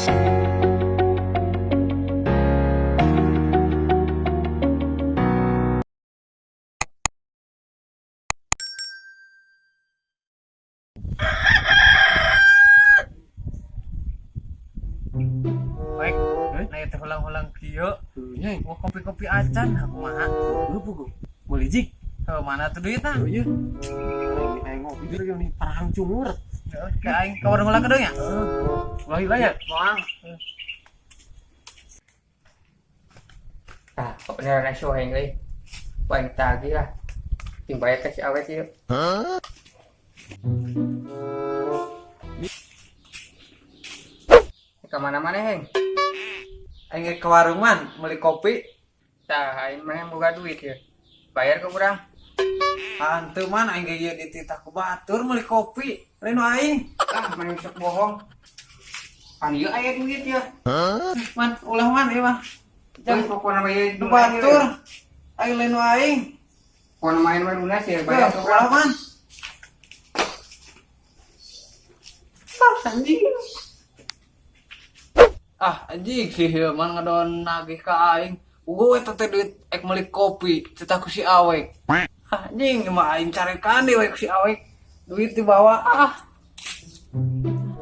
Baik, nah itu hulang-hulang kieu. Nya. Mau kopi-kopi acan kumaha? Lu pugu. Meuli jik. Heuh, mana tuh duitna? Oh iya. Aing ngopi dulu nih parang cungur. Ke aing ka warung heula kedeung nya. Ulah heula nya. Moal. Ah, kebenaran aing soheng euy. Ku aing tagih lah. Ting bayar ka si awet ieu. Ka mana-mana heng? Aing ke warung man meuli kopi. Tah, aing mah boga duit ya. Bayar ke urang. Hanteu man aing ge ieu dititah ku batur meuli kopi. Lain nu aing. Ah, mana sok bohong. Pan ieu aya duit ya. Man, ulah man ieu mah. Jangan pokona mah ieu Nu batur. Aing lain nu aing. Pokona main mah lunas ya, bayar ke Ulah urang. Man. Ah, anjing. Ah, anjing si Hilman ngadon nagih ka aing. Ugo eta teh duit ek meuli kopi, titah ku si Awek. Ah, anjing mah aing carekan deui we ku si Awek. Duit dibawa ah.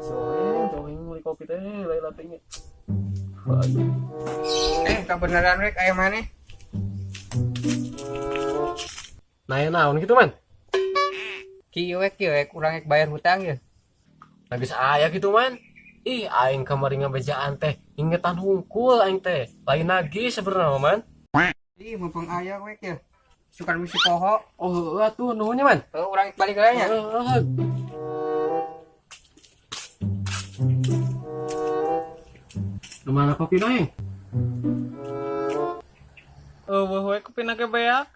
Soeng, soeng meuli kopi teh lain latenya. Aduh. Eh, kebenaran rek aya maneh. Nah, ya naon gitu man? Kieu we kieu rek urang rek bayar hutang ya. Nah geus aya gitu man. Ih, aing kamari ngabejaan teh ingetan hungkul aing teh. Lain nagih sebenarnya man. Ih, mumpung aya we kieu. Sukan bisi poho. Oh, heueuh atuh nuhun nya man. Heuh, urang balik heula nya. Heueuh. Nu mana kopi aing? Eueuh we kopina ge beak.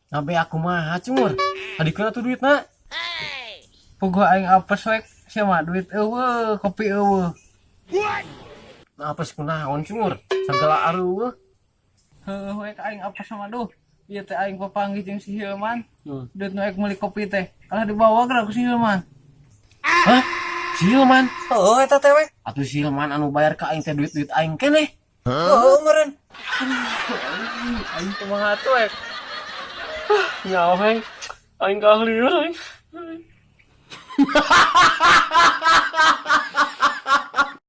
Ngabeak kumaha cungur? Adikeun atuh duitna. Puguh aing apes we sia mah duit eueuh, kopi eueuh. Nah, apes kunaon cungur? Sagala areueuh. Heueuh we aing apes sama duh. Ieu teh aing papanggih jeung si Hilman. Hmm. Duit nu ek meuli kopi teh. Kalah dibawa geura ku si Hilman. Hah? Si Hilman? Heueuh eta teh we. Atuh si Hilman anu bayar ka aing teh duit-duit aing keneh. Heueuh meureun. Aing kumaha tuh ek? Nyawa aing. Aing kahlieur aing.